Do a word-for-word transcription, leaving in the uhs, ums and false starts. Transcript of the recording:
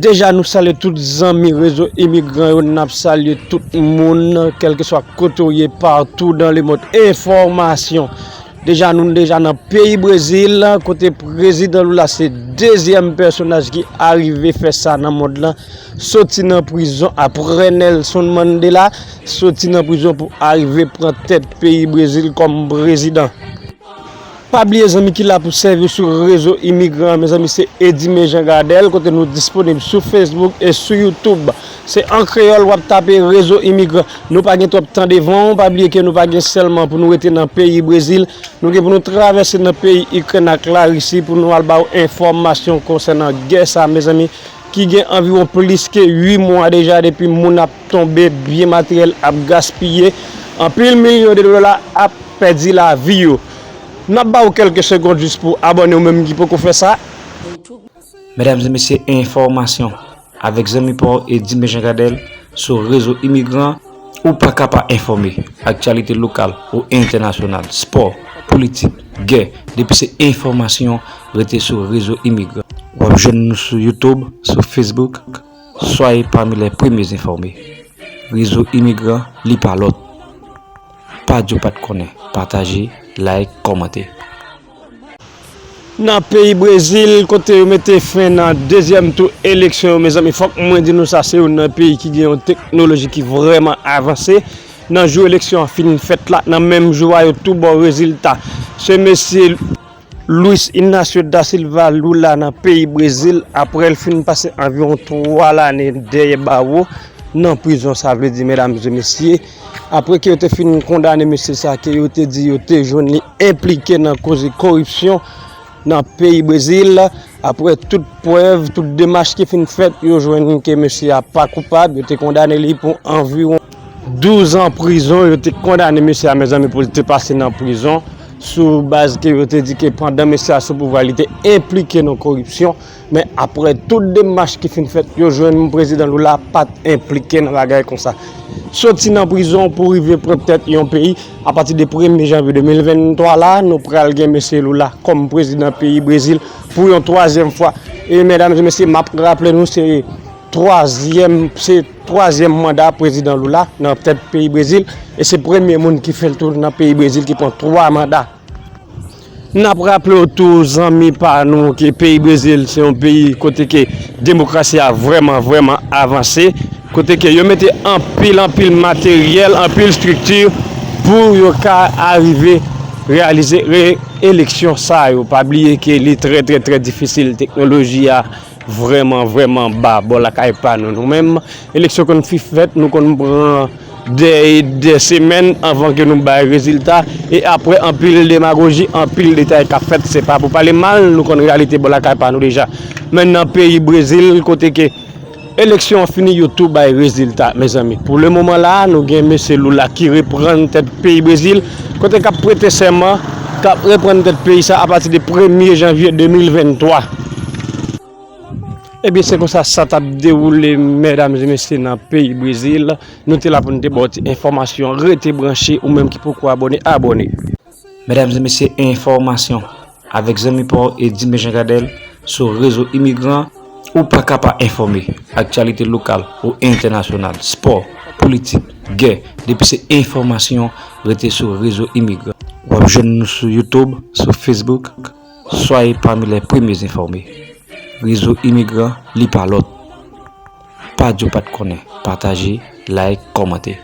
Deja nou salye tout zanmi Rezo Imigran yo, n ap salye tout moun, kèlkeswa kote w ye, partout dans le monde. Enfòmasyon. Deja nou deja nan peyi Brezil, kote prezidan Lula se dezyèm pèsonaj ki arive fè sa nan mond lan, soti nan prizon apre Nelson Mandela, soti nan prizon pou arive pran tèt peyi Brezil kòm prezidan. Pa bliye zanmi ki la pou sèvi w sou Rezo Imigran, mezanmi, se Edime Jean Gardel, kote nou disponib sou Facebook e sou YouTube. Se an kreyòl w ap tape Rezo Imigran. Nou pa gen twòp tan devan w, pa bliye ke nou pa gen sèlman pou nou rete nan peyi Brezil, nou gen pou nou travèse nan peyi Ikrèn ak Larisi pou nou al ba w enfòmasyon konsènan gè sa, mezanmi, ki gen anviwon plis ke uit mwa deja depi moun ap tonbe, byen materyèl ap gaspiye, anpil milyon de dola ap pèdi lavi yo. N ap ba w kèlke segond jis pou abòne ou menm ki poko fè sa. Medam e mesye, enfòmasyon avèk zanmi pa w Edime Jean Gardel sou Rezo Imigran. Ou pa ka pa enfòme. Aktyalite lokal ou entènasyonal, spò, politik, gè, depi se enfòmasyon, rete sou Rezo Imigran. W ap jwenn nou sou YouTube, sou Facebook. Soyez parmi les premiers informés. Rezo Imigran, li pa lòt. Pa di w pa t konnen. Pataje, like, kòmante. Nan peyi Brezil, kote yo mete fen nan dezyèm tou eleksyon yo, mezanmi, fòk mwen di nou sa, se youn nan peyi ki gen yon teknoloji ki vrèman avanse. Nan jou eleksyon an fin fèt la, nan menm jou a, yo tou ba w rezilta. Se mesye Luiz Inácio da Silva Lula nan peyi Brezil, apre l fin pase anviwon twa lane dèyè bawo nan prizon, sa vle di, medam e mesye, apre ke yo te fin kondane mesye sa, ke yo te di yo te jwenn li enplike nan koze koripsyon nan peyi Brezil, apre tout prèv, tout demach ki fin fèt, yo jwenn ke mesye a pa koupab, yo te kondane li pou anviwon douz an prizon, yo te kondane mesye a, mezanmi, pou l te pase nan prizon, sou baz ke yo te di ke pandan mesye a sou pouvwa, li te enplike nan koripsyon. Men apre tout demach ki fin fèt, yo jwenn prezidan Lula pa t enplike nan bagay konsa. Soti nan prizon pou rive pran tèt yon peyi, apati de premye janvye de mil venntwa la, nou pral gen mesye Lula kòm prezidan peyi Brezil pou yon twazyèm fwa. E medam e mesye, m ap raple nou, se twazyèm, se twazyèm manda prezidan Lula nan tèt peyi Brezil, e se premye moun ki fè l tou nan peyi Brezil ki pran twa manda. N ap raple w tou, zanmi pa nou, ke peyi Brezil se yon peyi kote ke demokrasi a vrèman, vrèman avanse, kote ke yo mete anpil, anpil materyèl, anpil estrikti pou yo ka arive reyalize re-, eleksyon sa yo. Pa bliye ke li trè, trè, trè difisil, teknoloji a vrèman, vrèman ba bò lakay pa nou. Nou menm, eleksyon konn fin fèt, nou konn pran de, de semèn anvan ke nou bay rezilta, e apre anpil demagoji, anpil detay k ap fèt, se pa pou pale mal, nou konn reyalite bò lakay pa nou deja. Men nan peyi Brezil, kote ke eleksyon an fini, yo tou bay rezilta, mezanmi. Pou le moman la, nou gen mesye Lula ki reprann tèt peyi Brezil, kote k ap prete sèman, k ap reprann tèt peyi sa apati de premye janvye de mil venntwa. Ebyen, se konsa sa t ap dewoule, medam e mesye, nan peyi Brezil. Nou te la pou nou te ba w ti enfòmasyon. Rete branche, ou menm ki poko abòne, abòne. Medam e mesye, enfòmasyon avèk zanmi pa w Edime Jean Gardel sou Rezo Imigran. Ou pa ka pa enfòme. Aktyalite lokal ou entènasyonal, spò, politik, gè, depi se enfòmasyon, rete sou Rezo Imigran. W ap jwenn nou sou YouTube, sou Facebook. Soyez parmi les premiers informés. Rezo Imigran, li pa lòt. Pa di w pa t konnen. Pataje, like, kòmante.